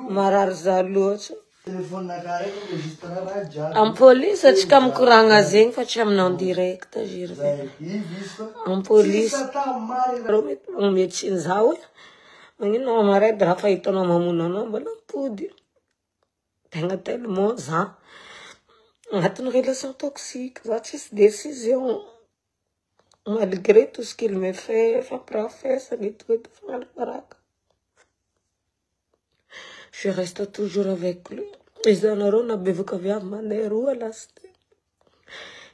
Marary za loatra. Am police atsika mikoragna zegny fa tsy aminao en direct Gervais. Am police. Reo mety magnome tsiny za hoe magnino mama red raha fa hitanao mamono anao mbola mipody. Tegna tellement za agnatin'ny relation toxique za tsisy décision. Malgré tout ce qu'il me fait, fampirafesana et tout et tout, fagnala-baraka. Je reste toujours avec lui. Izy anareo na bevoka viavy mandeha roa lasy.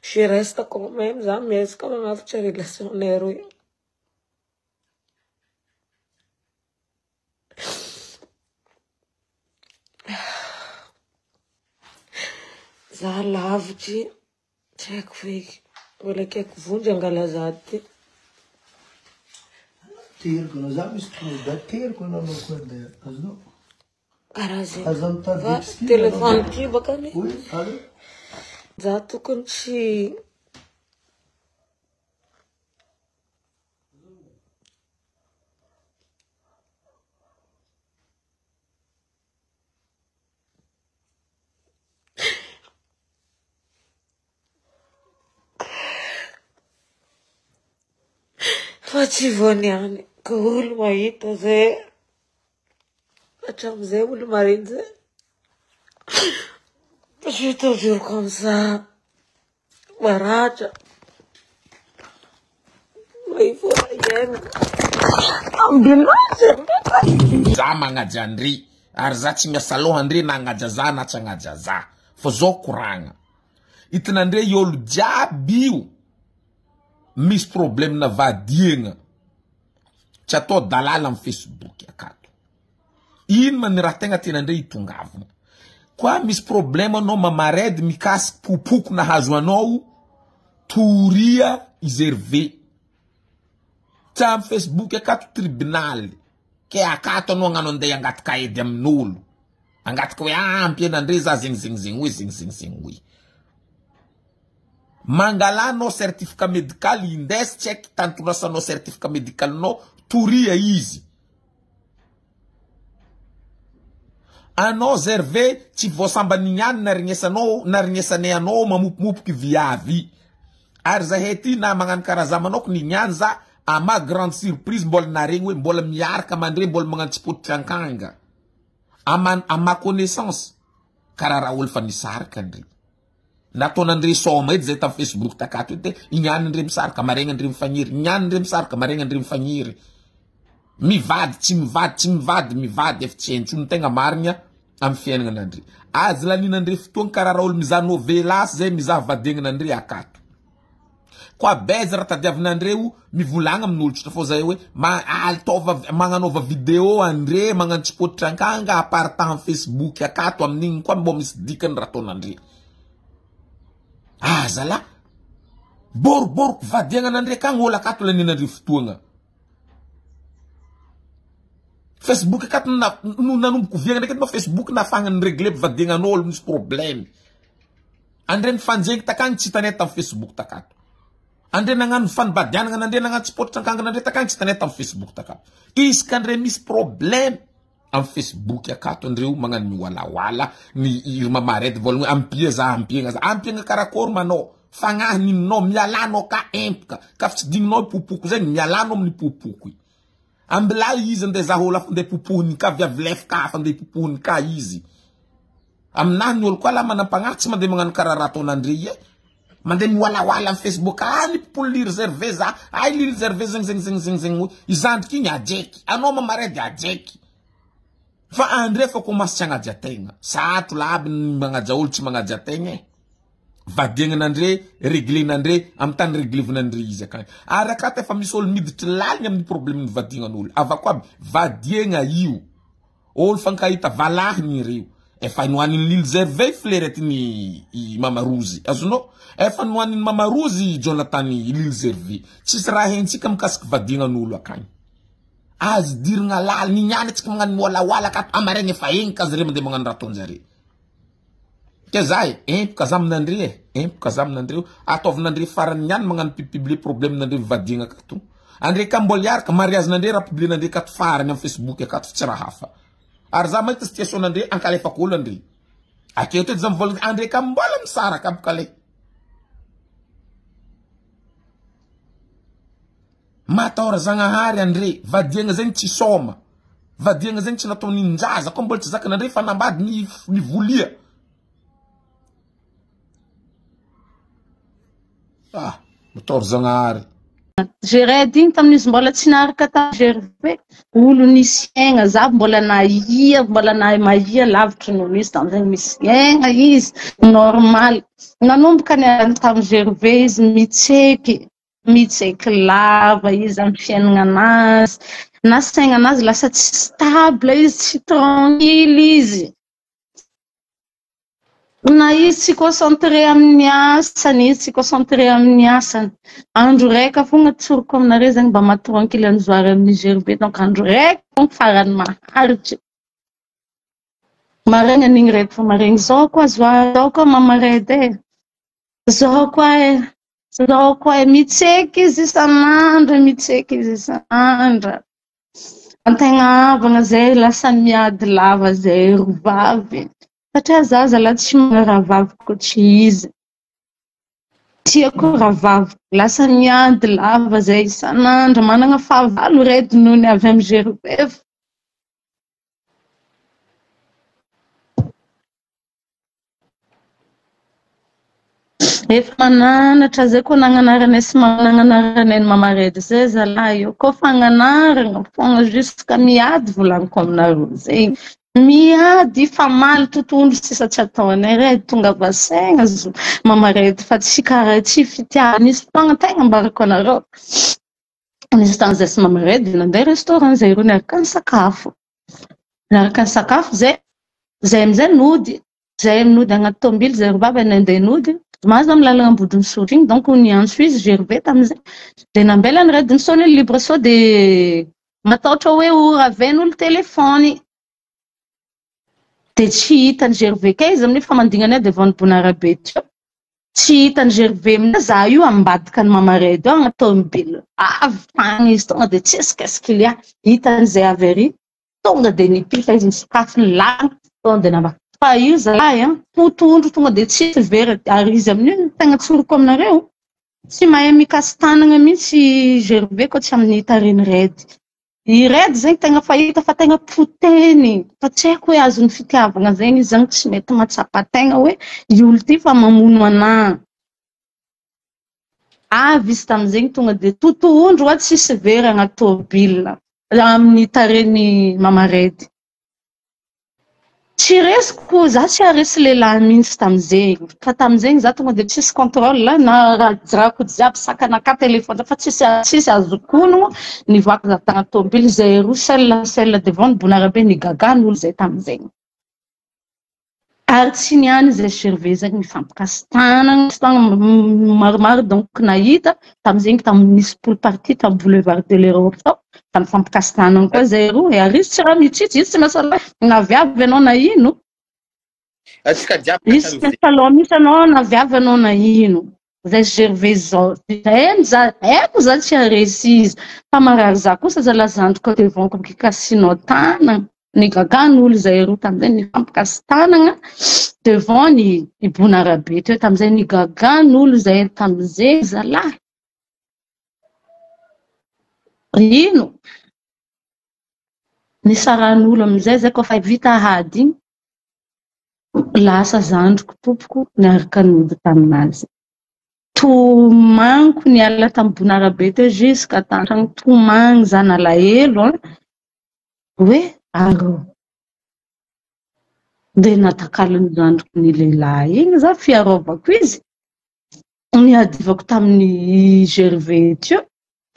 Je reste quand même, za miezaka magnavotra relation-nay roe. Za lavitry, tsy haiko feky. Mbola akaiko vonjy angala za ty. Teriko anao, za misy tonga teriko anao anao koa andeha azonao. Karaha zegny. Aza mitady Fa excuse téléphone anao. ty bakany. Oui, allô? Za tokony tsy Fa tsy vao niany ka olo mahita zay hatramin'izay olo mariny zay. Je suis toujours comme ça. Maratra. Mahifona iaina. Ambulance. Za magnaja andre ary za tsy miasa loha andre na agnaja za na tsy agnaja za fa zao koragna itinandre i olo jiaby io misy problème na vadiegna tsy atao dalala am facebook akato ino ma ny raha tegna tianandre hitongavana koa misy problème anao mamaredy mikasiky popoko nahazo anao toria iserve tsy am facebook akato tribunal ke akato anao agnano andeha angataka edy amin'olo angataka hoe ah ampianandre za zegny zegny zegny hoe zegny zegny zegny hoe mangala anao certificat médical indes tsy haiko tantorasanao certificat médical-nao toria izy anao Gervais tsy voasambany niany narignesanao narignesanay anao mamopomopoky viavy ary zahay ty na magnano karaha za manoko niany za à ma grande surprise mbola naregny hoe mbola miaraka mandre mbola magnano tsipotitra ankanga à ma, à ma connaissance karaha raha olo fa nisaraka ndre nataonandre soma edy zay tamy facebook takato edy ignany ndre misaraka maregny ndre mifagniry ignany ndre misaraka maregny ndre mifagniry mivady tsy mivady tsy mivady mivady efa tsy haintsony tegna marigna amy fiaignanandre azy laninandre fotoagna karaha raha olo mizaha novelas zay mizaha vadiagnanandre akato koa beza raha tadiavinandreo mivolagna amin'olo tsotra fô zay hoe ma ataova magnanaova vidéo andre magnano tsipotitra ankanga aparta amy facebook akato amin'igny koa mbô misy dikany raha ataonandre ah zala boriboriko vadiagnanandre akagny olo akato laninandre fotoagna Facebook akato na no nanomboko viagna ndraiky ma Facebook nafahagna niregle vadiagnan'olo misy problème andre nifanjengy takagny tsy hitanay tamy Facebook takato andre nagnano fanibadianana andre nagnano tsipotitra ankangana andre takagny tsy hitanay tamy Facebook takato isaka andre misy problème amy Facebook akato andreo magnano miwalawala ny iry mamaredy voalohany ampia za ampiagna za ampiagna karakory manao fagnahy nininao mialanao ka empaka ka fa tsy digninao popoko zegny mialanao amin'ny popoko ambilay izy andeha zaha olo afa andeha popohiny ka viavy lefaka hafa andeha popohiny ka izy aminahy ny olo koa lahy manam-pagnahy tsy mandeha magnano karaha raha ataonandre i e mandeha miwalawala amy Facebook ah ny popolo Lily Gervais za ay Lily Gervais zegny zegny zegny zegny zegny izandriky igny ajeky anao mamaredy ajeky fa andre fa commence tsy agnaja tegna satro la aby ny magnaja olo tsy magnaja tegna e vadiagnanandre reglenandre amy tany reglevinandre izy akagny ary akato efa misy olo miditry laliny amin'ny problème ny vadiagnan'olo avako aby vadiagna io olo fankahita valahiny ireo efa nohaniny Lily Gervais fleretiny i Mama Rozy azonao efa nohaniny Mama Rozy Jonathan Lily Gervais tsisy raha haintsika mikasiky vadiagnan'olo akagny azy dirigna laliny igny atsika magnano miwalawala akato amaregny efa egny ka zare mandeha magnano raha ataonjare ke za e empaka za aminandre e empaka za aminandre ataovinandre farany niany magnano publier problème nandre mivadiagna akato andre ka mbola hiaraka mariage nandre raha publier nandre akato farany amy facebook akato fa tsy raha hafa. Ary za mahita situation andre ankalefako olo andre. Aketo edy za mivolagna andre ka mbola misaraka aby kale. Matahora Zagnahary andre, vadiagna zegny tsy sôma. Vadiagna zegny tsy nataon'injaza koa mbola tsy zakan'andre fa nambady ny ny volia. Ah, matahora Zagnahary. Gérard igny tamin'izy mbola tsy niaraka tamin'i Gervais, olo nisy aigna, za mbola nahia, mbola nahay mahia lavitry noho izy tamin'izay, misy aigna izy, normal. Nanomboka niaraka tamin'i Gervais izy mitseky, mitseky lava izy amin'ny fiaignananazy, na saignanazy lasa tsy stable izy, tsy tranquille izy. Na izy tsy concentré amin'ny asany, izy tsy concentré amin'ny asany. Andro raika fogna tsoriko aminareo zegny mba maha tranquille an'i Zoary amin'ny Gervais, donc andro raiky fogna farany maharitry. Maregny an'igny raiky fa maregny zao koa Zoary, zao koa Mama Red e, zao koa e, zao koa e, mitseky izy isan'andro, mitseky izy isan'andro. Antegna havagna zay lasa miady lava zay ro vavy. Satria za zalahy tsy manana rahavavy koa tsy izy. Tiako rahavavy, lasa miady lava zay isan'andro, manana fahavalo raidy noho ny avy amin'ny Gervais. Efa mananatra zay koa nagnanaranay sy nagnanaranay ny Mama Red zay zalahy io. Koa fagnanarana fogna jusqu'à miady volagniko aminareo zegny. Miady famaly tontolo sisa tsy ataonay re tonga vasaigna zo Mama Red fa tsy karaha tsy fitiavana nisy fotoagna tegna ambarako anareo. Nisy fotoagna zay sy Mama Red nandeha restaurant zay roa niaraka nisakafo. Niaraka nisakafo zay, zay amizay nody. Zay nody agnaty tômobily zay ro baba nandeha nody. Mahazo amin'ny lalana Ambodin'Isotry igny donc niantso izy Gervais tamin'izay. De nambelany Red nisôny libre sao de matahotra hoe ho raven'olo téléphone. De tsy hitany Gervais kay izy amin'io fa mandignany ahy devant ny Bonarabe teo. Tsy hitany Gervais amin'io za io ambadika ny Mama Red io agnaty tômobily. Avy tagny izy tonga de tsisy qu'est-ce qu'il y a. Hitany zay avy ary. Tonga de nipika izy nisokafy ny lalana tonga de namba. Fa io zalahy an, totondro tonga de tsisy vera ary izy amin'io tegna tsoriko aminareo. Tsy mahay mikasy tanana mihitsy Gervais koa tsy amin'ny tarehiny Red. I Red zegny tegna fahita fa tegna poteny. Fa tsy haiko hoe azon'ny fitiavana zegny izy zany tsy mety mahatsapa tegna hoe i olo ty fa mamono anahy. Avy izy tamin'izegny tonga de totohondro hoa tsisy vera agnaty tômobile amin'ny tarehiny Mama Red. Tsy resiko, za tsy aresy lehilahy mihitsy tamin'izegny. Fa tamin'izegny za tonga de tsisy contrôle na raha jirako jiaby sakanaka téléphone fa tsisy tsisy azoko onogno nivoaka za tagnaty tômobily zay roa seul seul devant ny Bonarabe nigagan'olo zay tamin'izegny. Ary tsy niany zay Gervais zegny mifampikasy tanana fotoagna maromaro donc nahita tamin'izegny tamin'ny nisy pool party tamin'ny boulevard de l'Europe tao fa nifampikasy tanana koa zay roa e ary izy tsy raha mitsitsy izy tsy masala na viavy anao na ino. Atsika jiaby Izy tsy masalao mihitsy anao na viavy anao na ino. Zay Gervais zao hainy za haiko za tsy haresy izy fa marary za kosa zalahy zandriko devant ko kikasinao tanana. Nigagan'olo zay roa tamin'izay nifampikasy tanana devant ny i Bonarabe teo tamin'izay nigagan'olo zay tamin'izay zalahy. Ino? Nisaran'olo amin'izay zay koa fa vita ady igny. Lasa zandriko tompoko niaraka nody taminazy. Tomaniko niala tamin'ny Bonarabe teo jusqu'à tantragno tomagny za nalahelo an. Hoe ary de natakalony zandriko ny lehilahy igny za fiarovako izy. Niadivako tamin'ny Gervais teo.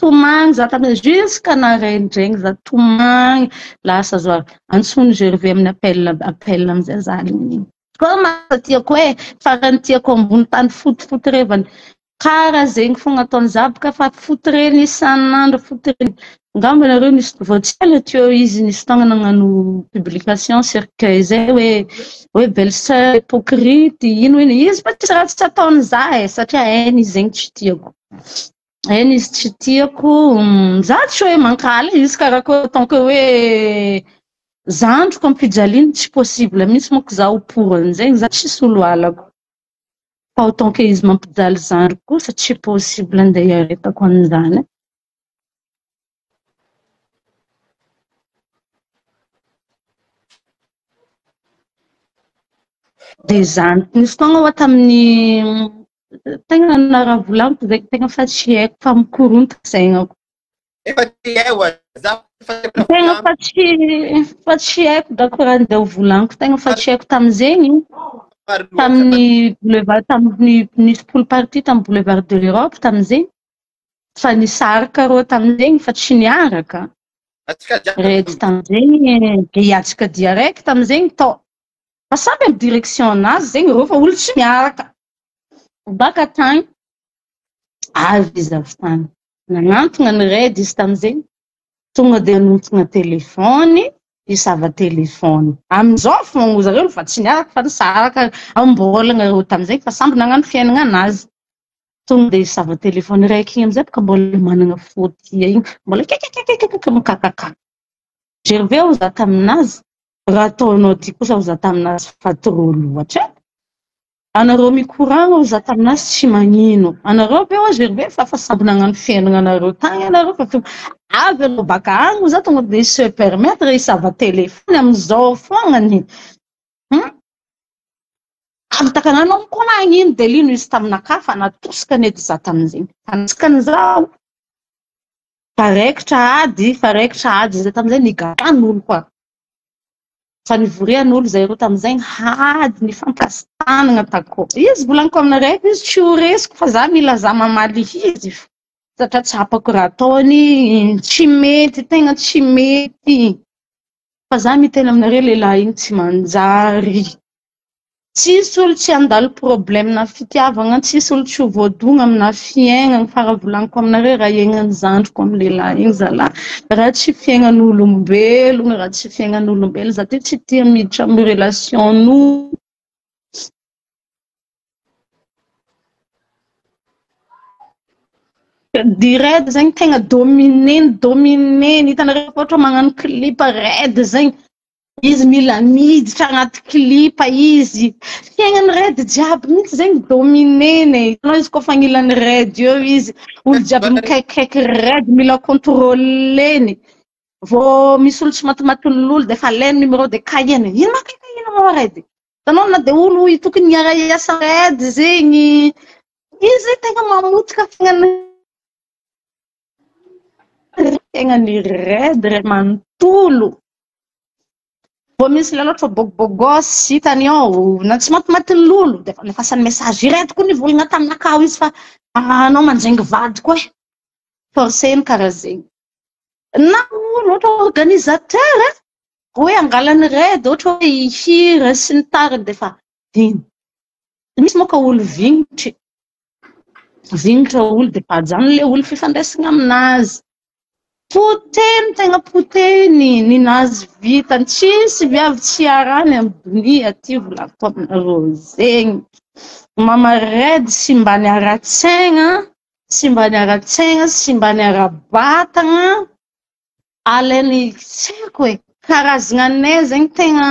Tomagny za tamin'izay jusqu'à naraindraigny za tomagny lasa zo antsony Gervais amin'ny appel appel amin'izay za igny. Koa masa tiako e farany tiako ambony tany fotifoty revany. Karaha zegny fogna ataony za boka fa fotireny isan'andro fotireny. Angamba nareo nisy vao tsy ela teo izy nisy fotoagna nagnano publication cercueil zay hoe hoe belle sœur hypocrite ino ino izy fa tsisy raha tsy ataony za e satria hainy izy zegny tsy tiako. Hainy izy tsy tiako za tsy hoe mankahala izy karaha koa tant que hoe Zandriko ampijaliana tsy possible mihitsy manko za ho pour an'izegny za tsisy olo halako. Fa autant que izy mampijaly zandriko kosa tsy possible andeha hiaretako an'izany. Dia zany nisy fotoagna hoa tamin'ny tegna naravolagniky zay tegna fa tsy haiko fa mikorontana saignako. Efa tsy hay oa za efa Tegna fa tsy fa tsy haiko dako raha andeha ho volagniko tegna fa tsy haiko tamin'izegny tamin'ny boulevard tamin'ny nisy pool party tamin'ny boulevard de l'Europe tamin'izegny fa nisaraka reo tamin'izegny fa tsy niaraka. Reto tamin'izegny dia hiatrika dia araiky tamin'izegny tao. Fa samby amin'ny direction anazy zegny reo fa olo tsy miaraka. Baka tagny avy izy avy tany. Nagnantogna ny raid izy tamin'izegny. Tonga dia nanontogna telefony, hisava telefony. Amin'izao fogna zareo fa tsy niaraka fa nisaraka ambolagna reo tamin'izegny fa samby nagnano fiainagna anazy. Tonga dia hisava telefony raiky igny amizay bôka mbola managna fôtia igny, mbola kekekekekeke mikakakaka. Gervais hoy za taminazy, raha ataonao ty kosa hoy za taminazy fa trop loatra e. Anareo mikoragna hoy za taminazy tsy magnino. Anareo ve hoy Gervais fa efa samby nagnano fiainagna anareo tagny anareo fa avy anao baka agny hoy za tonga dia se permettre hisava telefony amizao foagnany. Hum? Avy takana anao mikoragna iny dia lino izy taminakahy fa natosika ny edy za tamin'izegny. Fa natosika an'izaho. Fa raikitra ady, fa raikitra ady zay tamin'izay nigaran'olo koa. Fa nivorian'olo zay roa tamin'izay ady nifampikasin-tanana takô. Izy volaniko aminareo izy tsy ho resiko fa za mila za mamaly izy satria tsapako raha ataony tsy mety, tegna tsy mety. Fa za miteny aminareo lehilahy igny tsy manjary. Tsisy olo tsy handalo problème na fitiavagna, tsisy olo tsy ho voadogna amina fiaignana fa raha volaniko aminareo raha iainan'ny zandriko amin'ny lehilahy igny zalahy, raha tsy fiaignan'olombelogno, raha tsy fiaignan'olombelogno, za ty tsy tia miditra amin'ny relation-n'olo. Di raid zegny tegna dominer-ny, dominer-ny, hitanareo fa ohatra magnano clip raid zegny, Izy mila miditra agnaty clip izy. Fiaignan'ny Red jiaby mihitsy zegny dominer-ny e. Hitanao izy koa fa agnilan'ny Red eo izy, olo jiaby mikaikikaiky Red mila contrôler-ny. Vao misy olo tsy matimatin'olo dia efa alainy numéro dia kahiany. Ino ma kay kahiana mama Red? Hitanao na dia olo tokony hiara-hiasa Red zegny, izy zegny tegna mamotika fiaignan'ny fiaignan'ny Red ray manontolo. Vao misy lalao ohatra bogobogos hitany ao na tsy matimatin'ny lolo dia efa nefasany message ireto koa nivolagna taminakaho izy fa anao manjengy vadiko e. Forcé-ny karaha zegny. Na olo ohatra organisateur hoe angalany raid ohatra hoe hihira sy ny tariny dia efa iny. Misy moa ka olo vignitry. Vignitra olo dia efa ajanony le olo fifandraisana aminazy. Poteny tegna poteny ninazy vitany tsisy viavy tsy arany amy donia aty volaniko aminareo zegny mama red sy mba ny ara-tsaigna sy mba ny ara-tsaigna sy mba ny ara-batagna alainy tsy haiko e karazagna anay zegny tegna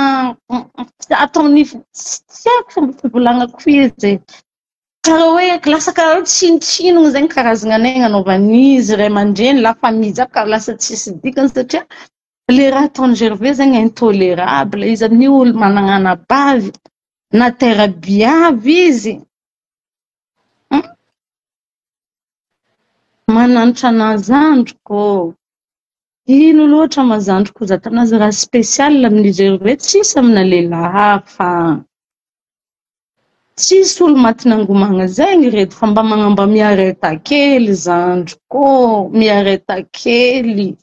ataony tsy haiko fomba fivolagnako izy e Karaha hoe lasa karaha hoe tsinontsinona zegny karazagna anay agnanaovan'izy ray aman-dreny la famille jiaby karaha lasa tsisy dikany satria le raha ataon'i Gervais zegny intolérable izy amin'io olo managna anabavy na tera-biavy izy Mananitra anah zandriko ô. Ino loatra ma zandriko za tanazy raha spécial amin'i Gervais tsisy amina lehilahy hafa. Tsisy olo maty nangomagna zegny reto fa mba magnamba miareta kely zandriko ô, miareta kely.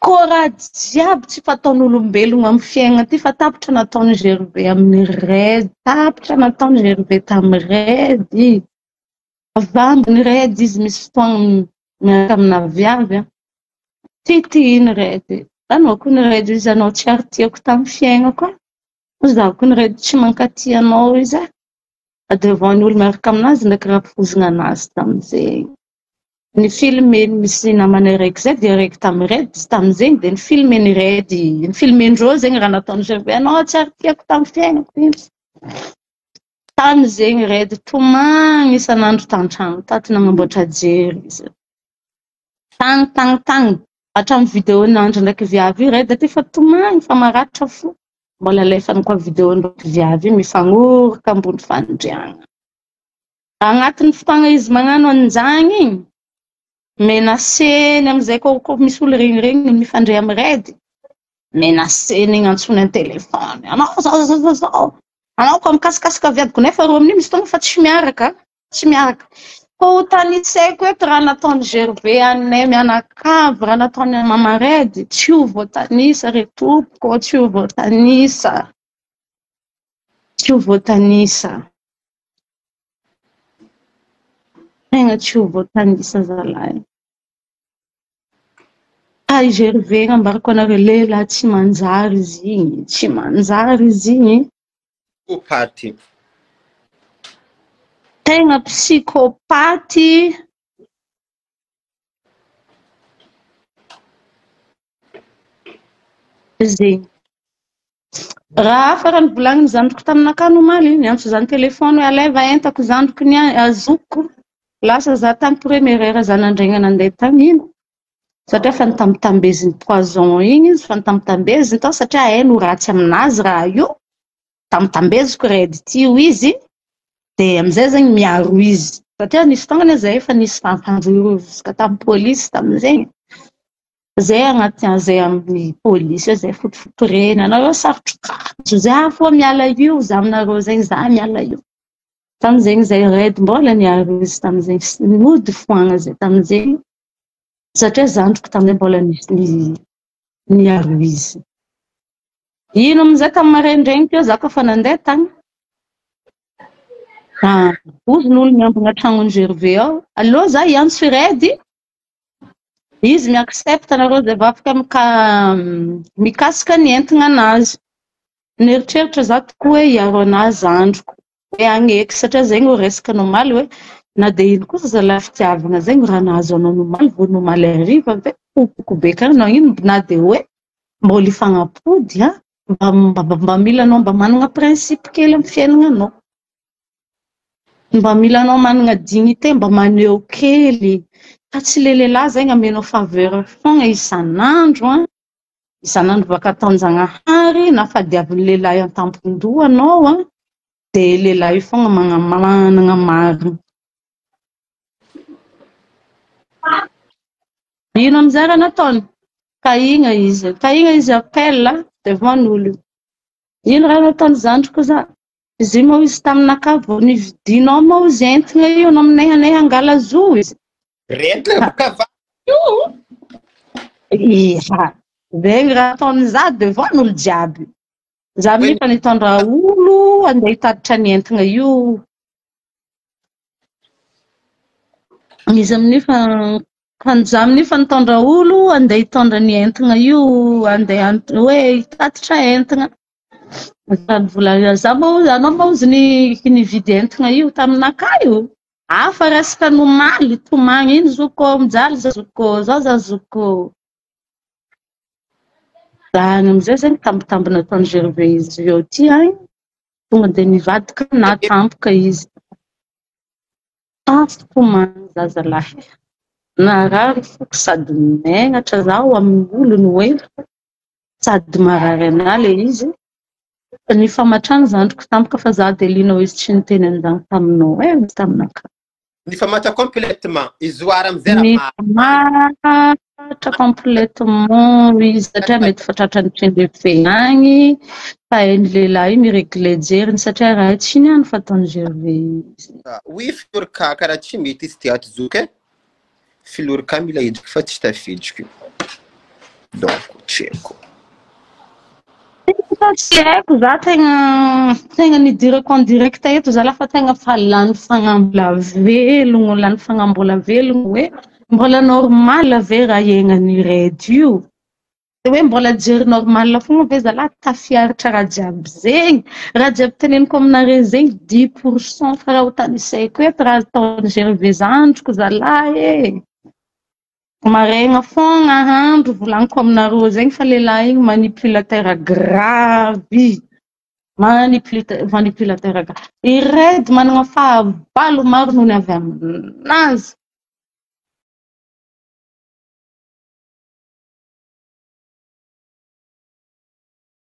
Koa raha jiaby tsy fataon'olombelogno amin'ny fiainana ty fa tapitra nataon'i Gervais amin'ny Red, tapitra nataon'i Gervais tamin'ny Red. Avambiny Red izy misy fotoagna miaraka amina viavy a. Titihiny Red. Anao koa ny Red izy anao tsy ary tiako tamin'ny fiainako a. Zaho koa ny Red tsy mankatia anao izy a. Devant ny olo miaraka aminazy ndraiky rafozagna anazy tamin'izegny. Nifilmeny misy namany araiky zay direct tamin'ny Red tamin'izegny dia nifilmeny Red, nifilmendreo zegny raha nataon'i Gervais anao tsy ary tiako tamin'ny fiainako mihitsy. Tamin'izegny Red tomagny isan'andro tan-tragno tato nagnamboatra jery izy. Tagny tagny tagny hatramin'ny vidéo nandry ndraiky viavy io Red aty fa tomagny fa maratra fo. Mbola alefany koa vidéo ndraiky viavy io mifagnoroka ambony fandriagna. Agnatin'ny fotoagna izy magnano an'izagny igny, menaceny amizay koa koa misy olo regniregniny mifandray amin'ny Red, menaceny igny antsoiny an-téléphone, anao zao zao zao zao, anao koa mikasikasika viadiko nefa reo amin'io misy fotoagna fa tsy miaraka, tsy miaraka. Koa ho tanisaiko eto raha nataon'i Gervais anay mianakavy, raha nataony an'i Mama Red, tsy ho voatanisa ry tompoko, tsy ho voatanisa, tsy ho voatanisa. Tegna tsy ho voatanisa zalahy. Ah, i Gervais ambarako anareo lehilahy tsy manjary izy igny, tsy manjary izy igny. Psychopathe. Tegna psychopathe. Zegny. Raha hafa raha nivolagniny zandriko taminakahy omaly, niantso za téléphone hoe alaiva entako zandriko ny azoko. Lasa za tany première heure za nandregna nandeha tany ino. Satria fa nitambitambezin'ny poison igny izy, fa nitambitambezy tao satria hainy ho ratsy aminazy raha io. Tambitambeziko red ty io izy, dia amizay zegny miaro izy. Satria nisy fotoagna zay efa nisy fampandrohirohizika tamin'ny polisy tamin'izegny. Zay agnaty zay amin'ny polisy eo, zay fotofotorena, anareo sarotro kajo, zay fô miala io, za aminareo zegny, za miala io. Tamin'izegny zay red mbola niaro izy tamin'izegny, nody foagna zay tamin'izegny. Satria zandriko tamin'izay mbola nisy niaro izy. Ino amin'izay tamin'ny maraindraigny teo za koa fa nandeha tany. Ah, ozy ny olo miambina tragnon'i Gervais ao. Allo za hiantso Red. Izy mi-accepte anareo zay vao afaka mikasika ny entina anazy. Nieritreritra za tokoa hoe hiaro anazy zandriko. Hoe agneky satria zegny ho resaka nomaly hoe na dia ino kosa zalahy fitiavana zegny raha nahazo anao nomaly vao nomaly hariva ve pompoko be karaha anao ino na dia hoe mbola hifagnapody a mba mila anao mba manana principe kely amin'ny fiainananao. Mba mila anao manana dignité mba maneho kely fa tsy le lehilahy zegny amenao faveur foagna isan'andro a. Isan'andro baka ataon-janahary na fadiavin'ny lehilahy an-tampon-doha anao a dia lehilahy io foagna manana marina. Ino amizay raha nataony? Kahigna izy, kahigna izy appel devant n'olo. Ino raha nataony zandriko za? Izy io moa izy taminakahy vao nividinao moa izy entina io anao aminay anay hangala zo izy. Rentina baka va io. Ia, zegny raha ataony za devant n'olo jiaby. Za mihitsy nitondra olo andeha hitatitra ny entina io. Izy amin'io fa za amin'io fa nitondra olo andeha hitondra ny entina io, andeha hoe hitatitra entina. Zany vola za moa anao moa izy nividy entina io taminakahy io. Hafa resaka nomaly tomagny iny zoko mijaly za zoko zao za zoko. Zany amizay zegny tambitamby nataon'i Gervais izy eo ty agny tonga dia nivadika na tampoka izy. Tafo tomagny zazalahy. Narary foko sady megnatra zaho amin'ny olo noentiko sady marary anahy le izy. Ny famatrana zandriko tampoka fa za dia liana izy tsy niteny an'izany taminao e, izy taminakahy. Nifamatra complètement. Izoara amizay raha Nifamatra complètement izy satria mety fa tratran'ny tsindry agny fa hain'ny lehilahy io miregle jeriny satria raha tsy niany fa ataon'i Gervais izy. Oui, filorika karaha tsy mety izy ty ato zoky e. Filorika mila endriky fa tsy tafidriky. Donc, tsy haiko. Tsy haiko za tegna nidirako en direct eto za lafa tegna fa lany fagnambola velogno, lany fagnambola velogno hoe mbola normal ve raha iainan'ny Red io? Hoe mbola jery normal foagna ve zalahy tafiaritra raha jiaby zegny? Raha jiaby teneniko aminareo zegny 10% fa raha ho tanisaiko eto raha ataon'i Gervais zandriko zalahy e. Maregna fogna andro volagniko aminareo zegny fa lehilahy igny manipulateur grave. Manipulateur manipulateur grave. I Red manana fahavalo maro noho ny avy aminazy.